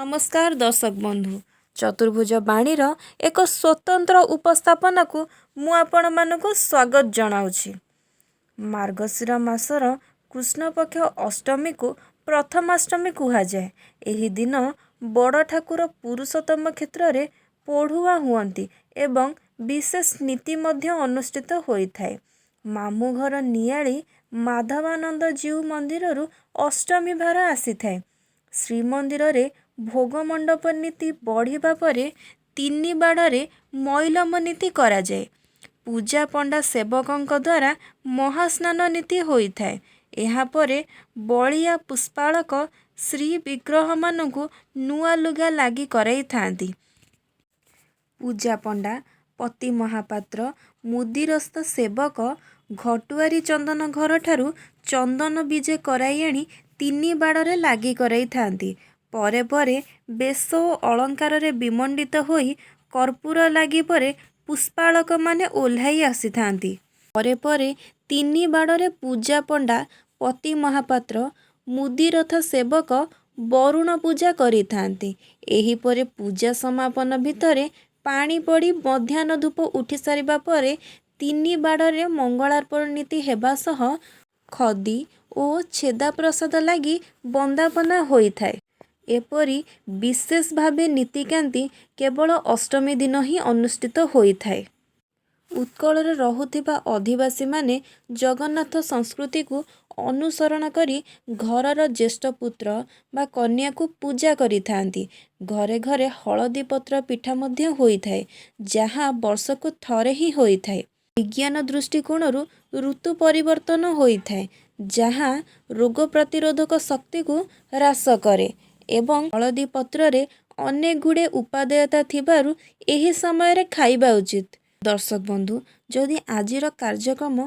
ନମସ୍କାର ଦର୍ଶକ ବନ୍ଧୁ, ଚତୁର୍ଭୁଜ ବାଣୀର ଏକ ସ୍ୱତନ୍ତ୍ର ଉପସ୍ଥାପନାକୁ ମୁଁ ଆପଣମାନଙ୍କୁ ସ୍ୱାଗତ ଜଣାଉଛି। ମାର୍ଗଶିର ମାସର କୃଷ୍ଣପକ୍ଷ ଅଷ୍ଟମୀକୁ ପ୍ରଥମାଷ୍ଟମୀ କୁହାଯାଏ। ଏହି ଦିନ ବଡ଼ ଠାକୁର ପୁରୁଷୋତ୍ତମ କ୍ଷେତ୍ରରେ ପୋଢ଼ୁଆଁ ହୁଅନ୍ତି ଏବଂ ବିଶେଷ ନୀତି ମଧ୍ୟ ଅନୁଷ୍ଠିତ ହୋଇଥାଏ। ମାମୁଁଘର ନିଆଳି ମାଧବାନନ୍ଦ ଜୀଉ ମନ୍ଦିରରୁ ଅଷ୍ଟମୀ ଭାର ଆସିଥାଏ। ଶ୍ରୀମନ୍ଦିରରେ ଭୋଗମଣ୍ଡପ ନୀତି ବଢ଼ିବା ପରେ ତିନି ବାଡ଼ରେ ମଇଲମ ନୀତି କରାଯାଏ। ପୂଜାପଣ୍ଡା ସେବକଙ୍କ ଦ୍ୱାରା ମହାସ୍ନାନ ନୀତି ହୋଇଥାଏ। ଏହାପରେ ବଳିଆ ପୁଷ୍ପାଳକ ଶ୍ରୀବିଗ୍ରହମାନଙ୍କୁ ନୂଆ ଲୁଗା ଲାଗି କରାଇଥାନ୍ତି। ପୂଜାପଣ୍ଡା, ପତି ମହାପାତ୍ର, ମୁଦିରସ୍ତ ସେବକ ଘଟୁଆରୀ ଚନ୍ଦନ ଘରଠାରୁ ଚନ୍ଦନ ବିଜେ କରାଇ ଆଣି ତିନି ବାଡ଼ରେ ଲାଗି କରାଇଥାନ୍ତି। ପରେ ପରେ ବେଶ ଓ ଅଳଙ୍କାରରେ ବିମଣ୍ଡିତ ହୋଇ କର୍ପୂର ଲାଗି ପରେ ପୁଷ୍ପାଳକମାନେ ଓହ୍ଲାଇ ଆସିଥାନ୍ତି। ପରେ ପରେ ତିନି ବାଡ଼ରେ ପୂଜାପଣ୍ଡା, ପତି ମହାପାତ୍ର, ମୁଦିରଥ ସେବକ ବରୁଣ ପୂଜା କରିଥାନ୍ତି। ଏହିପରି ପୂଜା ସମାପନ ଭିତରେ ପାଣି ପଡ଼ି ମଧ୍ୟାହ୍ନ ଧୂପ ଉଠି ସାରିବା ପରେ ତିନି ବାଡ଼ରେ ମଙ୍ଗଳାର୍ପଣ ନୀତି ହେବା ସହ ଖଦି ଓ ଛେଦା ପ୍ରସାଦ ଲାଗି ବନ୍ଦାପନା ହୋଇଥାଏ। ଏପରି ବିଶେଷ ଭାବେ ନୀତିକାନ୍ତି କେବଳ ଅଷ୍ଟମୀ ଦିନ ହିଁ ଅନୁଷ୍ଠିତ ହୋଇଥାଏ। ଉତ୍କଳରେ ରହୁଥିବା ଅଧିବାସୀମାନେ ଜଗନ୍ନାଥ ସଂସ୍କୃତିକୁ ଅନୁସରଣ କରି ଘରର ଜ୍ୟେଷ୍ଠ ପୁତ୍ର ବା କନ୍ୟାକୁ ପୂଜା କରିଥାନ୍ତି। ଘରେ ଘରେ ହଳଦୀ ପତ୍ର ପିଠା ମଧ୍ୟ ହୋଇଥାଏ, ଯାହା ବର୍ଷକୁ ଥରେ ହିଁ ହୋଇଥାଏ। ବିଜ୍ଞାନ ଦୃଷ୍ଟିକୋଣରୁ ଋତୁ ପରିବର୍ତ୍ତନ ହୋଇଥାଏ, ଯାହା ରୋଗ ପ୍ରତିରୋଧକ ଶକ୍ତିକୁ ହ୍ରାସ କରେ ଏବଂ ହଳଦୀ ପତ୍ରରେ ଅନେକ ଗୁଡ଼ିଏ ଉପାଦେୟତା ଥିବାରୁ ଏହି ସମୟରେ ଖାଇବା ଉଚିତ। ଦର୍ଶକ ବନ୍ଧୁ, ଯଦି ଆଜିର କାର୍ଯ୍ୟକ୍ରମ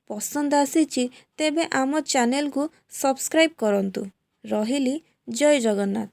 ପସନ୍ଦ ଆସିଛି, ତେବେ ଆମ ଚ୍ୟାନେଲକୁ ସବସ୍କ୍ରାଇବ୍ କରନ୍ତୁ। ରହିଲି, ଜୟ ଜଗନ୍ନାଥ।